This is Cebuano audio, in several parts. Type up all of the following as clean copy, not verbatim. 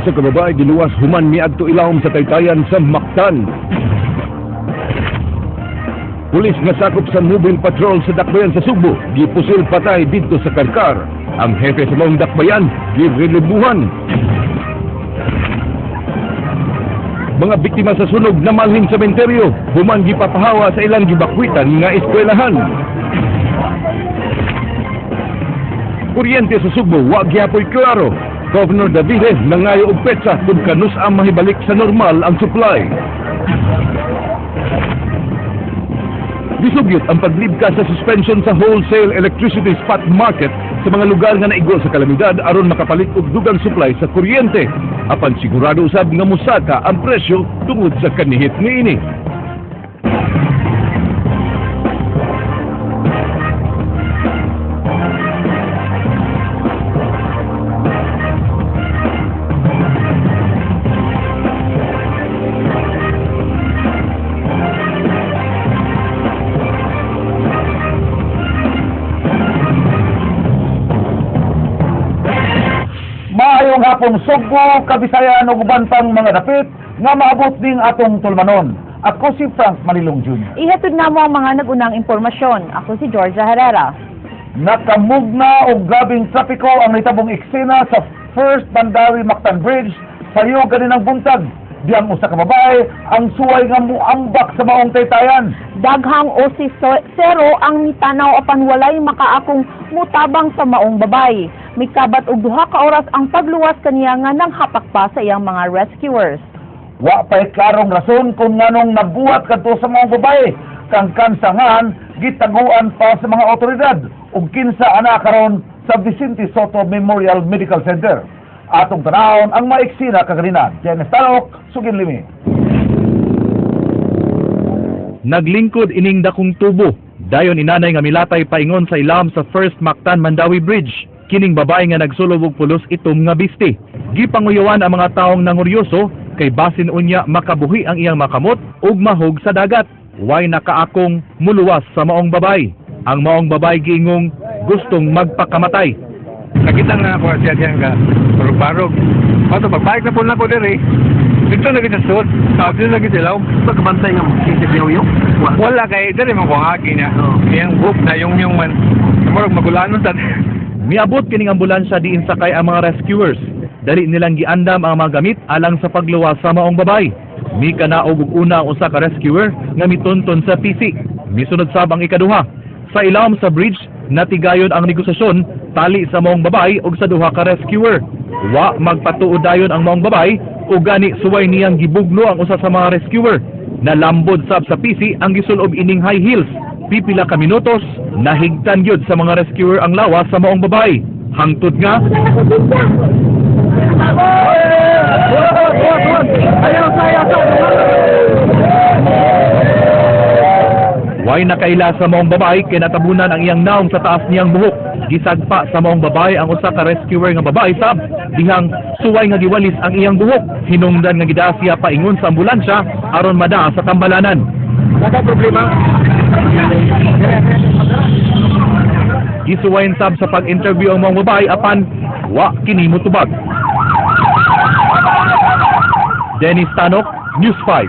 Usa ka babae giluwas human miadto ilawom sa taytayan sa Mactan. Pulis nga sakop sa mobile patrol sa Dakbayan sa Sugbo, gipusil patay didto sa Karkar. Ang hepe sa maong Dakbayan, girelebuhan. Mga biktima sa sunog na malhin sa sementeryo, human gipapahawa sa ilang gibakwitan nga eskwelahan. Kuryente sa Sugbo, wa gyapoy klaro. Governor Davide nangayo og petsa kung kanus-a mahibalik sa normal ang supply. Gisugyot ang paglibka sa suspension sa wholesale electricity spot market sa mga lugar nga naigo sa kalamidad aron makapalit og dugang supply sa kuryente. Apan sigurado usab nga mosaka ang presyo tungod sa kanihit niini. Maayong hapon Sugbo, Kabisayan ug uban pang mga dapit nga maabot ning atong tulumanon. Ako si Frank Manilong Jr. Ihatod namo ang mga nag-unang impormasyon. Ako si Georgia Herrera. Nakamugna og grabeng trapiko ang nitabong eksena sa First Mandaue Mactan Bridge sayo ganinang buntag. Diyang usa ka babae ang suway nga muambak sa maong taytayan. Daghang OC0 ang mitanaw apan walay makaakong mutabang sa maong babay. Mikabat og 2 ka oras ang pagluwas kaniya nga nanghapak pa sa iyang mga rescuers. Wa pa'y klarong rason kung nganong nabuhat kadto sa maong babae. Kang kansangan gitaguan pa sa mga otoridad ug kinsa ana karon sa Vicente Soto Memorial Medical Center. Atong tanawon ang maiksina kaganina. Dennis Tanok, Sugin Limi. Naglingkod ining dakong tubo. Dayon inanay nga milatay paingon sa ilam sa First Mactan Mandaue Bridge. Kining babae nga nagsulob og pulos itom nga biste. Gipanguyawan ang mga taong nanguryoso kay basin unya makabuhi ang iyang makamot ug mahog sa dagat. Way nakaakong muluwas sa maong babay. Ang maong babay giingong gustong magpakamatay. Nakita nga ako siya diyan ka barog-barog. Pato pagbalik na po na ko diri. Dito na kita suot. Dito na kita ilaw. Pagkabantay nga magkisip niyo yung? Wala kay diri man ko ang agi niya. Iyang book na yung yung man. Murag magulanon ta. Miabot kining ambulansya diin sakay ang mga rescuers. Dali nilang giandam ang mga gamit alang sa pagluwas sa maong babay. Mikanaog og una ang usa ka rescuer nga mitunton sa PC. Misunod sab ang ikaduha. Sa ilawom sa bridge, natigayon ang negosasyon tali sa maong babay og sa duha ka rescuer. Wa magpatuod dayon ang maong babay ug gani suway niyang gibugno ang usa sa mga rescuer. Nalambod sab sa PC ang gisulob ining high heels. Pipila ka minutos, nahigtan gyud sa mga rescuer ang lawas sa maong babay. Hangtod nga way nakaila sa maong babay kay natabunan ang iyang naong sa taas niyang buhok. Gisagpa sa maong babay ang usa ka rescuer nga babae sab dihang suway nga giwalis ang iyang buhok. Hinungdan nga gidaa siya paingon sa ambulansya aron madaa sa tambalanan. Wala problema. Gisuwayan sab sa pag-interview ang maong babae apan wa kini motubag. Dennis Tanok, News 5.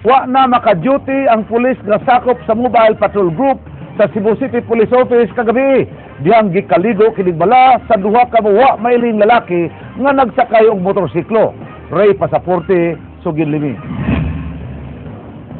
Wa na maka-duty ang pulis nga sakop sa Mobile Patrol Group sa Cebu City Police Office kagabi. Dihang gikaligo kining bala sa duha ka wa mailing lalaki nga nagsakay og motorsiklo. Ray Pasaporte, Sugin Limi.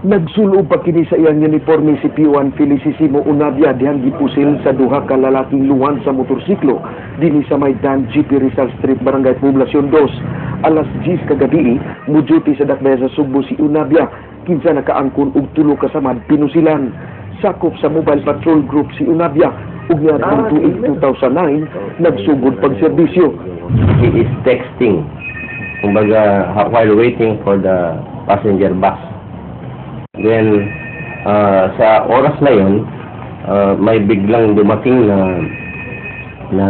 Nagsulob pa kini sa iyang uniforme si P1 Felicissimo Unabia dihang gipusil sa duha ka lalaking luwan sa motorsiklo dinhi sa may Dan GP Rizal Street, Barangay Poblacion 2. Alas 10 kagabi, muduty sa Dakbayan sa Sugbo si Unabia kinsa nakaangkon og tulo ka samad pinusilan. Sakop sa Mobile Patrol Group si Unabia ug niadtong tuig 2009 nagsugod pagserbisyo. He is texting, kumbaga while waiting for the passenger bus. Then, sa oras na yun, may biglang dumating na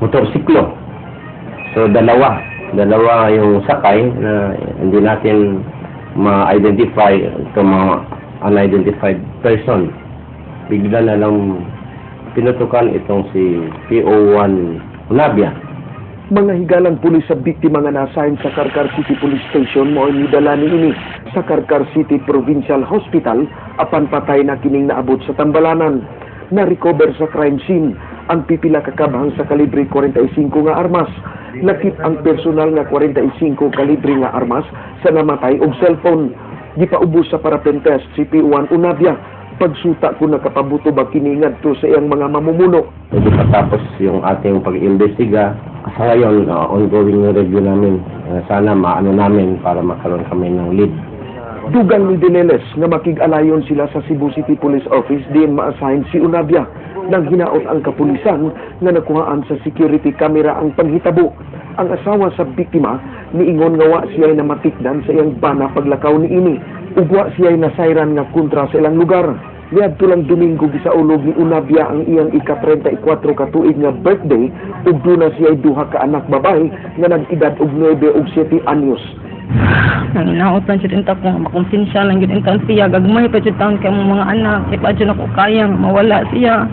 motorsiklo. So, dalawa yung sakay na hindi natin ma-identify itong mga unidentified person. Bigla na lang pinutukan itong si PO1 Unabia. Mga higalang pulis sa biktima nga na-assign sa Carcar City Police Station mao midala niini sa Carcar City Provincial Hospital, apan patay na kining naabot sa tambalanan. Na-recover sa crime scene ang pipila ka kabhang sa kalibre 45 nga armas. Lakip ang personal nga 45 kalibre nga armas sa namatay og cellphone. Gipaubos sa paraffin test si P1 Unabia. Pagsuta kung nakapabuto ba kini ngadto sa iyang mga mamumuno. Hindi pa tapos yung ating pag-imbestiga. Sa ngayon, ongoing yung review namin. Sana maano namin para magkaroon kami ng lead. Dugang ni Deleles nga makig-alayon sila sa Cebu City Police Office diin ma-assign si Unabia nang hinaot ang kapulisan nga nakuhaan sa security camera ang panghitabo. Ang asawa sa biktima niingon nga wa siya'y namatikdan sa iyang bana paglakaw niini ug wa siya'y nasayran nga kontra sa ilang lugar. Niadto lang Domingo gisaulog ni Unabia ang iyang ika-34 ka tuig nga birthday ug duna siya'y duha ka anak babae nga nag-edad og 9 ug 7 anyos. Nanginaot lang jud ko nga makonsensya lang jud intawn siya. Gagmay pa jud taon kay among mga anak. Kay pa jud ako kaya nga mawala siya.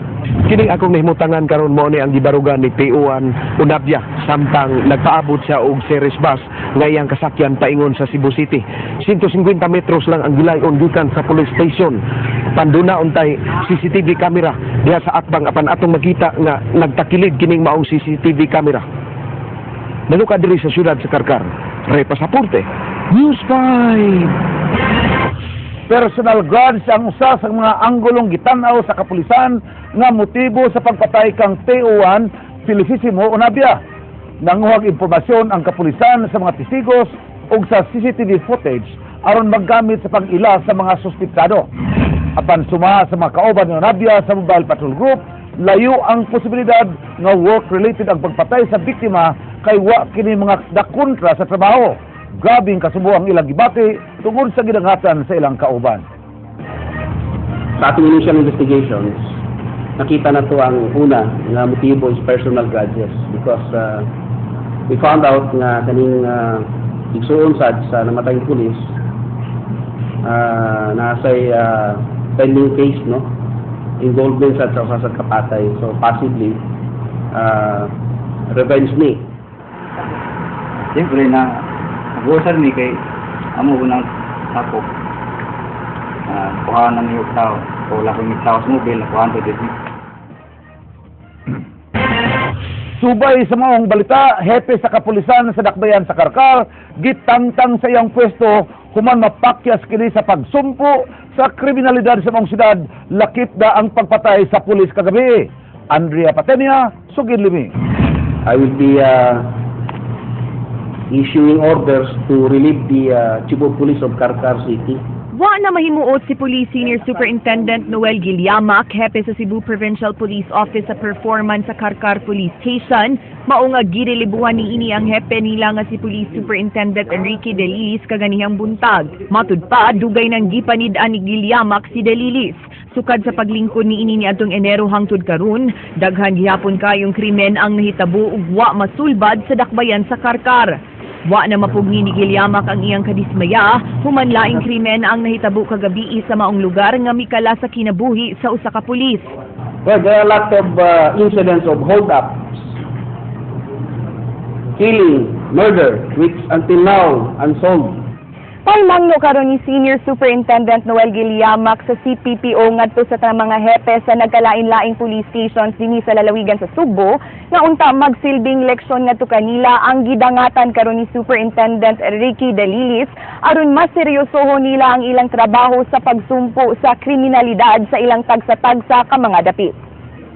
Kining akong nahimutangan karon mao ni ang gibarugan ni PO1 Unabia samtang nagpaabot siya og Ceres bus nga iyang kasakyan paingon sa Cebu City. 150 metros lang ang gilayon gikan sa police station. Panduna untay CCTV camera diha sa atbang, apan atong makita nga nagtakilid kining maong CCTV camera. Naluka diri sa syudad sa Carcar. Ray Pasaporte, News 5. Personal grudge ang usa sa mga anggulong gitan-aw sa kapulisan nga motibo sa pagpatay kang PO1 Felicissimo Unabia. Nanguhag impormasyon ang kapulisan sa mga testigos ug sa CCTV footage aron maggamit sa pag-ila sa mga suspektado. Apan suma sa mga kauban ni Unabia sa Mobile Patrol Group, layo ang posibilidad nga work-related ang pagpatay sa biktima kay wa kini mga dakontra sa trabaho. Grabing kasubo ang ilang gibati tungod sa gidangatan sa ilang kauban. Sa ating initial investigations, nakita na to ang una nga motibo is personal grudges because we found out nga kaning igsuon sad sa namatayng pulis nasay pending case, no, involvement sad sa usa sa kapatay, so possibly revenge ni. Siyempre na nag-uusar ni kay amo ko nang sakop. Kuha na niyo tao. Kung wala ko tao sa mobile, nakuhaan ko dito. Subay sa maong balita, hepe sa kapulisan sa Dakbayan sa Carcar, gitangtang sa iyang pwesto human mapakyas kini sa pagsumpo sa kriminalidad sa maong syudad, lakip na ang pagpatay sa pulis kagabi. Andrea Patenia, Sugid Limi. I will be issuing orders to relieve the Chief of Police of Carcar City. Wa na mahimuot si Police Senior Superintendent Noel Giliamac, hepe sa Cebu Provincial Police Office, sa performance sa Carcar Police Station. Mao nga girelibuhan ni ini ang hepe nila nga si Police Superintendent Enrique Delilis kaganihang buntag. Matud pa, dugay nang gipanid-an ni Giliamac si Delilis. Sukad sa paglingkod ni ini niadtong Enero hangtod karon, daghan gihapon kayong krimen ang nahitabo ug wa masulbad sa dakbayan sa Carcar. Wa na mapugni ni Giliamac ang iyang kadismaya human laing krimen ang nahitabo kagabi sa maong lugar nga mikala sa kinabuhi sa usa ka pulis. Well, there are a lot of incidents of hold-ups, killing, murder, which until now unsolved. Paimangno karon ni Senior Superintendent Noel Giliamac sa CPPO ngadto sa tanang mga hepe sa nagkalain-laing police stations dinhi sa lalawigan sa Sugbo nga unta magsilbing leksyon ngadto kanila ang gidangatan karon ni Superintendent Ricky Delilis aron mas seryosohon nila ang ilang trabaho sa pagsumpo sa kriminalidad sa ilang tagsa-tagsa ka mga dapit.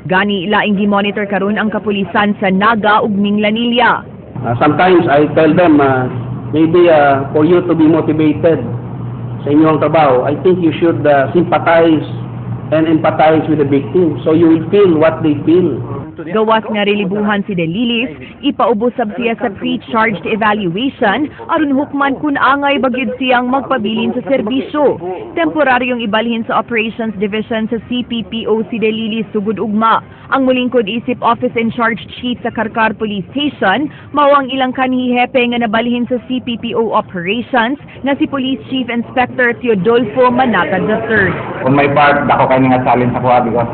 Gani laing gi-monitor karon ang kapulisan sa Naga ug Minglanilla. Sometimes I tell them, maybe for you to be motivated sa inyong trabaho, I think you should sympathize and empathize with the victim so you will feel what they feel. Gawas nga relibuhan si Delilis, ipaubos sab siya sa pre-charged evaluation aron hukman kun angay ba gyud siyang magpabilin sa serbisyo. Temporaryong ibalhin sa Operations Division sa CPPO si Delilis sugod ugma. Ang mulingkod isip Office in Charge Chief sa Carcar Police Station, mao ang ilang kanhi hepe nga nabalhin sa CPPO Operations nga si Police Chief Inspector Teodolfo Manatad III. On my part, dako kay nga challenge sa kuha because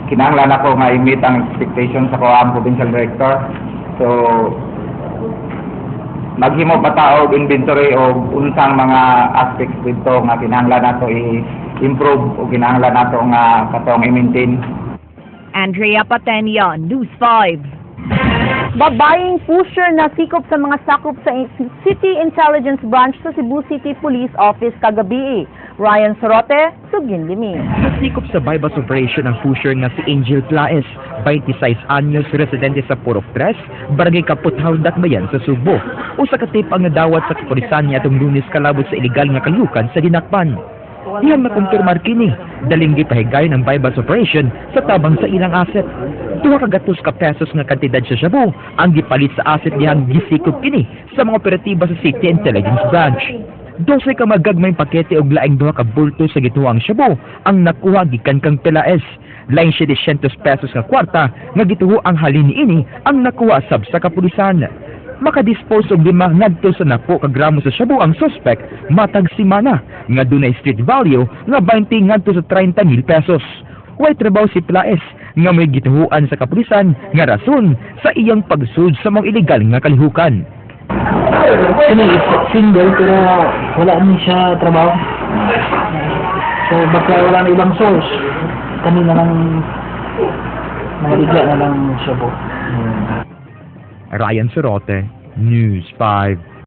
kinahanglan ako nga i-meet ang expectation sa kuha ang provincial director. So maghimo pa ta og inventory og unsang mga aspects dito nga kinahanglan nato i-improve o kinahanglan nato nga katong i-maintain. Andrea Patenia, News 5. Babaeng pusher na sikop sa mga sakop sa City Intelligence Branch sa Cebu City Police Office kagabi. Ryan Sorote, Sugin Limi. Nasikop sa buy-bust operation ang pusher nga si Angel Plaes, 26 anyos, residente sa Purok 3, Barangay Kaputhaw, Dakbayan sa Sugbo. Usa ka tip ang nadawat sa kapulisan niya atong Lunes kalabot sa ilegal nga kalukan sa dinakpan. Dihang makumpirmar kini, daling gipahigayon ang buy-bust operation sa tabang sa ilang asset. 200 ka pesos nga kantidad sa shabu ang gipalit sa asset dihang gisikop kini sa mga operatiba sa City Intelligence Branch. 12 ka magagmayng pakete og laing 2 ka bulto sa gituang shabu ang nakuha gikan kang Pelaez. Laing 700 pesos nga kwarta nga gituho ang halin niini ang nakuha sab sa kapulisan. Makadispose og 5 ngadto sa 10 ka gramo sa shabu ang suspect matag semana nga dunay street value nga 20 ngadto sa 30 mil pesos. Way trabaho si Plaes nga may gituhuan sa kapulisan nga rason sa iyang pagsud sa mga ilegal nga kalihukan. Kani single pero wala ni siya trabaho. So baka wala na ibang source. Kami na lang maligya na lang siya po. Ryan Sorote, News 5.